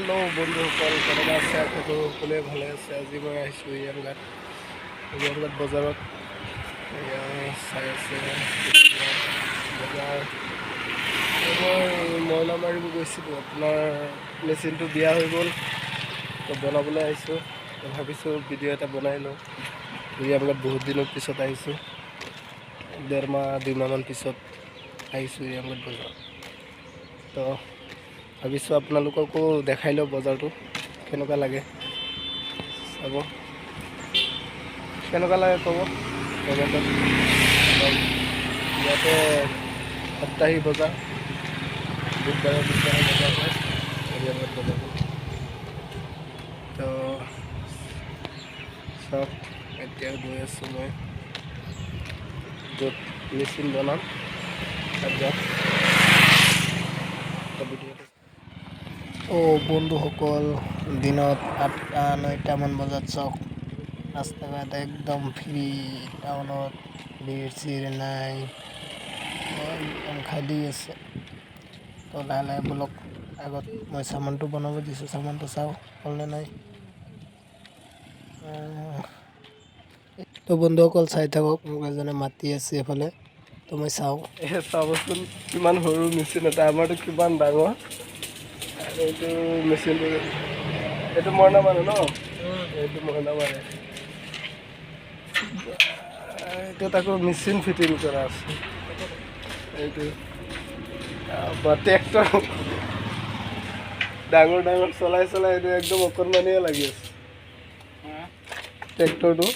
Hello' বন্ধুসকল, কেনেকুৱা আছে? আশা কৰোঁ সকলোৱে ভালে আছে। আজি মই আহিছোঁ উৰিয়ামঘাট, উৰিয়ামঘাট বজাৰত। এয়া চাই আছে বজাৰ। মই মৰণা মাৰিব গৈছিলোঁ, আপোনাৰ মেচিনটো বিয়া হৈ গ'ল, তো বনাবলৈ আহিছোঁ। তো ভাবিছোঁ ভিডিঅ' এটা বনাই লওঁ। উৰিয়ামঘাট বহুত দিনৰ পিছত আহিছোঁ, 1.5 মাহ 2 মাহমান পিছত আহিছোঁ উৰিয়ামঘাট বজাৰত। তো ভাবিছোঁ আপোনালোককো দেখাই লওঁ বজাৰটো কেনেকুৱা লাগে, চাব। কেনেকুৱা লাগে ক'ব কমেণ্টত। ইয়াতে সাপ্তাহিক বজাৰ, বুধবাৰে বুধবাৰে বজাৰ হয় উৰিয়ামঘাট বজাৰটো। তো চাওক, এতিয়া গৈ আছোঁ মই য'ত মেচিন বনাম তাত যাম। তো ভিডিঅ'টো অ' বন্ধুসকল, দিনত 8টা 9টামান বজাত চাওক, ৰাস্তা ঘাট একদম ফ্ৰী, টাউনত ভিৰ চিৰ নাই, একদম খালী আছে। তো লাহে লাহে বলক, আগত মই চামানটো বনাব দিছোঁ, চামানটো চাওঁ হ'লনে নাই। তো বন্ধুসকল, চাই থাকক, মোক এজনে মাতি আছে এফালে, তো মই চাওঁ। এই চাবচোন, কিমান সৰু মেচিন এটা, আমাৰতো কিমান ডাঙৰ। আৰু এইটো মেচিনটো, এইটো মৰণা মাৰে ন, এইটো মৰণা মাৰে। এইটোত আকৌ মেচিন ফিটিং কৰা আছে। এইটো বা ট্ৰেক্টৰ ডাঙৰ ডাঙৰ চলাই চলাই এইটো একদম অকণমানিয়ে লাগি আছে ট্ৰেক্টৰটো।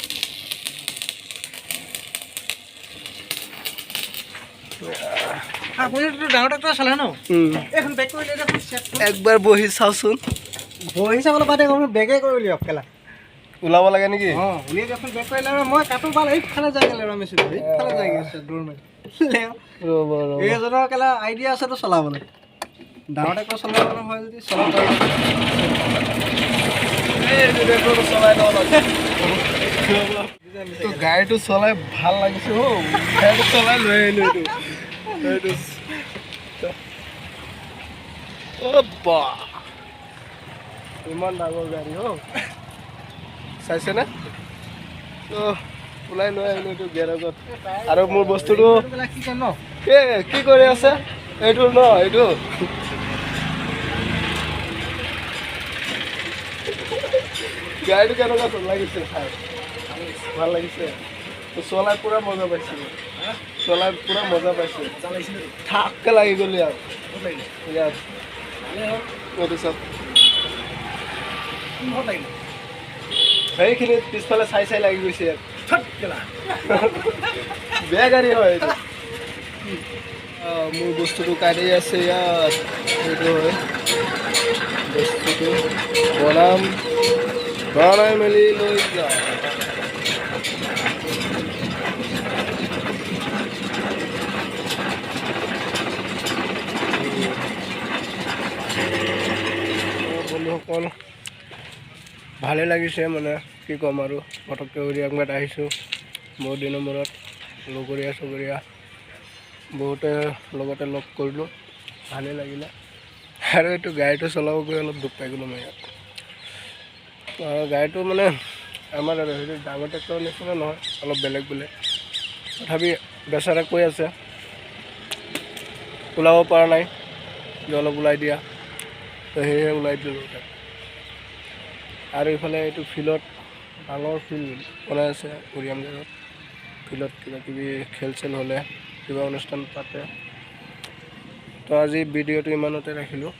ডাঙৰ ট্ৰেক্টৰ চলে ন? এইখন বেক কৰিলে দেখোন। একবাৰ বহি চাওচোন। বহি চাবলৈ বাদে, বেগে কৰি উলিয়াওক কেলা। ওলাব লাগে নেকি? অঁ, উলিয়াই দেখোন। বেক কৰিলে আৰু মই কাটো ভাল, এইফালে যাই গ'লে ৰমেশ, এইফালে যাই গৈছে দৌৰ মাৰি। ৰ'ব ৰ'ব। এইজনৰ কেলা আইডিয়া আছেতো চলাবলৈ, ডাঙৰ ট্ৰেক্টৰ চলাব হয় যদি চলাব পাৰে। এই ট্ৰেক্টৰটো চলাই লওঁ অলপ। তো গাড়ীটো চলাই ভাল লাগিছে হৌ, গাড়ীটো চলাই লৈ আহিলো। এইটো এইটো অ' বা, ইমান ডাঙৰ গাড়ী হৌ, চাইছেনে? তো ওলাই লৈ আহিলো এইটো গেৰেজত। আৰু মোৰ বস্তুটো কি কয় ন? এ কি কৰি আছে এইটো ন, এইটো গাড়ীটো কেনেকুৱা লাগিছে চাই? ভাল লাগিছে। তো চলাই পুৰা মজা পাইছোঁ, চলাই পুৰা মজা পাইছোঁ। থাককে লাগি গ'ল ইয়াত ইয়াত। এইটো চাওক, সেইখিনিত পিছফালে চাই চাই লাগি গৈছে ইয়াত। বেয়া গাড়ী হয় এইটো। মোৰ বস্তুটো কাটি আছে ইয়াত। সেইটো হয়, বস্তুটো বনাম, বনাই মেলি লৈ যাম। বন্ধুসকল, ভালেই লাগিছে, মানে কি ক'ম আৰু, পটককৈ উৰিয়ামঘাট আহিছোঁ বহুত দিনৰ মূৰত। লগৰীয়া চগৰীয়া বহুতে লগতে লগ কৰিলোঁ, ভালেই লাগিলে। আৰু এইটো গাড়ীটো চলাব গৈ অলপ দুখ পাই গ'লোঁ মই ইয়াত। গাড়ীটো মানে আমাৰ আৰু সেইটো ডাঙৰ ট্ৰেক্টৰৰ নিচিনা নহয়, অলপ বেলেগ বেলেগ। তথাপি বেচেৰা কৈ আছে ওলাব পৰা নাই যে অলপ ওলাই দিয়া, তো সেয়েহে ওলাই দিলোঁ তাক। আৰু ইফালে এইটো ফিল্ডত, ডাঙৰ ফিল্ড বনাই আছে উৰিয়ামঘাটত। ফিল্ডত কিবা কিবি খেল চেল হ'লে, কিবা অনুষ্ঠান পাতে। তো আজি ভিডিঅ'টো ইমানতে ৰাখিলোঁ।